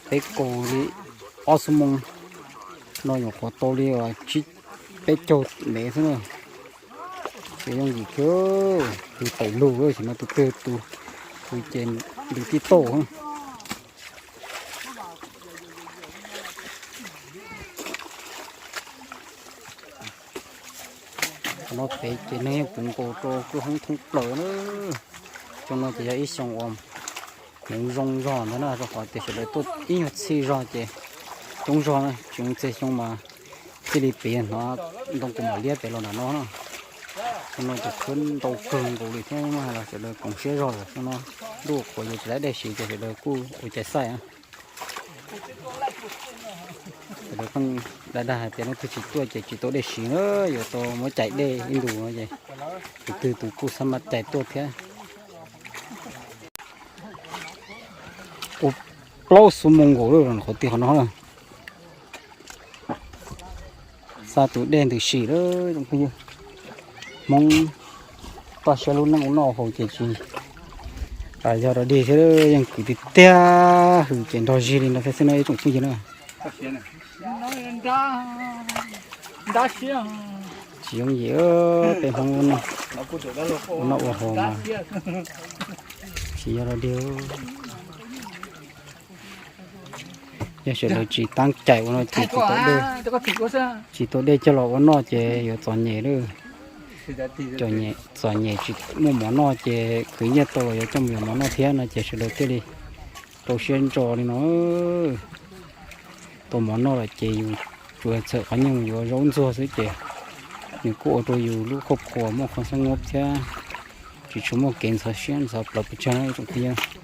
Peb kaus li ob xuab moos no nyuam qhuav tau li uas tsib peb caug mev xwb na. Ces yooj yim kiag, tus tawm lug tam no tus twg tus, tus ces ntws tib tauj. Qhov no pem ces neeg yeej puv nkaus rau kwj hoob thoob plaws na. Xyoo no ces yog ib xyoo uas hmoov zoo zog ntag na, rau qhov tias sawv daws tuaj ib nyuag txhij zog ces coob zog na, tsis zoo txog xyoo mas thiaj li pem hnov ntoo kaus mom liab pem los nram no na. Xyoo no ces khwb ntau kawg nkaus li thiab, mas los sawv daws koom siab zog lawm. Xyoo no ntuj qhuav yuav tsis tau dej siv ces sawv daws kuj ua cai xaij na. Sawv daws pheej dag dag hais tias leej twg tsis tuaj ces tsis tau dej siv na, yuav tau muab cais dej ib ntus no ces tus twg tus kuj xab mab cais tuaj thiab. Ua plaub xuab moos nkaus lawm qhov twg qhov no lawm. Xa tus dej ntws sim lawm tsoom phooj ywg. Hmoob toj siab lub neej ua noj haus ces tsis yog rau dig thiab, yeej kwv tiag tiag, hws ces nrog zig li no thiab xwb na ib tsoom phooj ywg na. Tsis yooj yim peb Hmoob ua noj ua haus mas tsis yog rau dig. Yog sawv daws tsis tab cais ua no ces tsis tau dej coj los ua noj ces yuav txom nyem lawm. Txom nyem tsis muaj mov noj ces khwv nyiaj tau los yuav coj mus yuav mov noj thiab no ces sawv daws thiaj li rau siab ntso li no. Tau mov noj lawm ces yus tsuas txhawm qhov nyiaj mus yuav zaub ntxuag xwb ces nws kuj ua rau yus lub khuaj phuas muaj qhov xab nub thiab tsis tshua muaj kev ntxhov siab ntxhov plawv pes tsawg na ib tsoom phooj ywg.